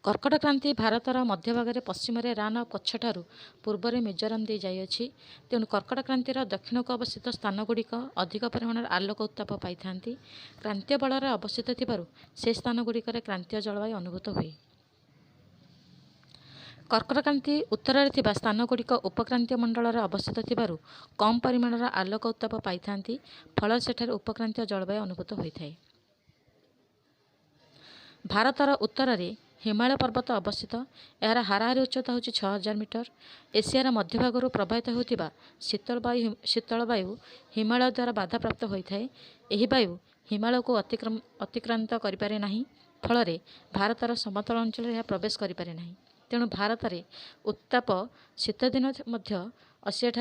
କର୍କଟ କ୍ରାନ୍ତି ଭାରତର ମଧ୍ୟଭାଗରେ ପଶ୍ଚିମରେ ରାନ୍ ଅଫ୍ କଚ୍ଛଠାରୁ ପୂର୍ବରେ ମିଜୋରାମ ଦେଇ ଯାଇଅଛି। ତେଣୁ କର୍କଟ କ୍ରାନ୍ତିର ଦକ୍ଷିଣକୁ ଅବସ୍ଥିତ ସ୍ଥାନଗୁଡ଼ିକ ଅଧିକ ପରିମାଣର ଆଲୋକ ଉତ୍ତାପ ପାଇଥାନ୍ତି। କ୍ରାନ୍ତୀୟ ବଳରେ ଅବସ୍ଥିତ ଥିବାରୁ ସେ ସ୍ଥାନଗୁଡ଼ିକରେ କ୍ରାନ୍ତୀୟ ଜଳବାୟୁ ଅନୁଭୂତ ହୁଏ। କର୍କଟ କ୍ରାନ୍ତି ଉତ୍ତରରେ ଥିବା ସ୍ଥାନଗୁଡ଼ିକ ଉପକ୍ରାନ୍ତୀୟ ମଣ୍ଡଳରେ ଅବସ୍ଥିତ ଥିବାରୁ କମ୍ ପରିମାଣର ଆଲୋକ ଉତ୍ତାପ ପାଇଥାନ୍ତି। ଫଳରେ ସେଠାରେ ଉପକ୍ରାନ୍ତୀୟ ଜଳବାୟୁ ଅନୁଭୂତ ହୋଇଥାଏ। ଭାରତର ଉତ୍ତରରେ ହିମାଳୟ ପର୍ବତ ଅବସ୍ଥିତ। ଏହାର ହାରାହାରି ଉଚ୍ଚତା ହେଉଛି 6000 ମିଟର। ଏସିଆର ମଧ୍ୟଭାଗରୁ ପ୍ରବାହିତ ହେଉଥିବା ଶୀତଳ ବାୟୁ ହିମାଳୟ ଦ୍ୱାରା ବାଧାପ୍ରାପ୍ତ ହୋଇଥାଏ। ଏହି ବାୟୁ ହିମାଳୟକୁ ଅତିକ୍ରାନ୍ତ କରିପାରେ ନାହିଁ। ଫଳରେ ଭାରତର ସମତଳ ଅଞ୍ଚଳରେ ଏହା ପ୍ରବେଶ କରିପାରେ ନାହିଁ। ତେଣୁ ଭାରତରେ ଉତ୍ତାପ ଶୀତଦିନ ମଧ୍ୟ ଏସିଆଠାରୁ